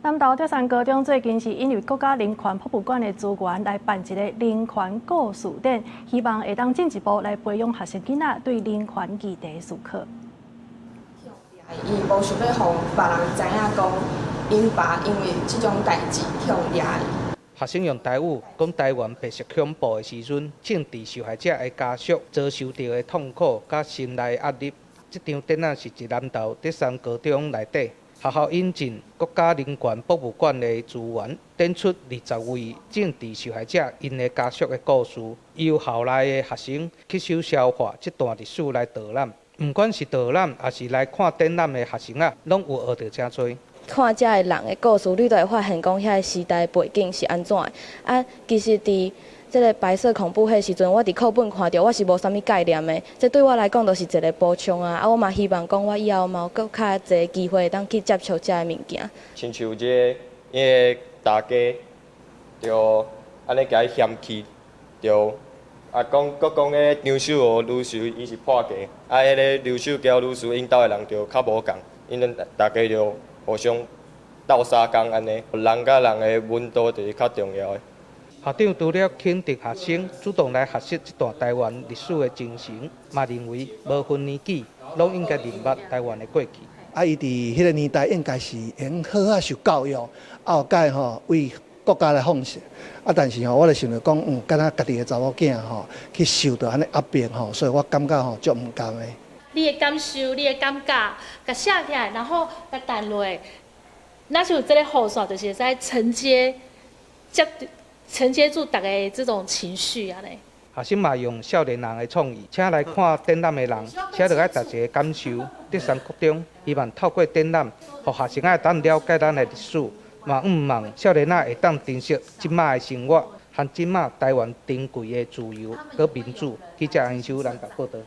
南投德山高中最近是引入國家人權博物館的資源來辦一個人權故事展，希望會當進一步來培養學生囡仔對人權議題的思考。伊無想欲予別人知影講，𪜶爸因為這種代誌予掠去。學生用台語講台灣白色恐怖的時陣，政治受害者的家屬遭受著的痛苦佮心內壓力。這場展覽是佇南投德山高中內底。學校引進國家人權博物館的資源，展出20位政治受害者𪜶的家屬的故事，由校內的學生吸收消化這段歷史來導覽。毋管是導覽，抑是來看展覽的學生仔，攏有學著誠濟。看遮的人的故事，你就會發現講遐个時代背景是按怎的。啊，其實佇這个白色恐怖彼時陣，我佇課本看著，我是無啥物概念的。這對我來講，就是一个補充啊。啊，我嘛希望講，我以後嘛有閣較濟機會，當去接觸遮个物件。親像這个，𪜶的大家，就按呢共伊嫌棄，就啊講，閣講彼个張秀娥女士伊是破格，啊，彼个劉秀嬌女士𪜶兜的人就較無仝，𪜶𪜶大家就互相鬥相共按呢，人佮人的溫度就是較重要的。校長除了肯定學生主動來學習這段台灣歷史的精神，嘛認為無分年紀，攏應該認捌台灣的過去。啊，伊佇彼個年代應該是會好好受教育，啊，後蓋吼為國家來奉獻。啊，但是吼，我就想著講，敢若家己的查某囝吼去受著按呢壓迫吼，所以我感覺吼足毋甘的。你的感受，你的感覺，共寫起來，然後共彈落，若是有這个予線，就是會使承接接承接住逐家這種情緒按呢。學生嘛用少年人的創意，請來看展覽的人寫落來逐一個感受。德山國中希望透過展覽，予學生仔會當了解咱的歷史，嘛向望少年仔會當珍惜這馬的生活，和這馬台灣珍貴的自由佮民主。記者楊秀南投報導。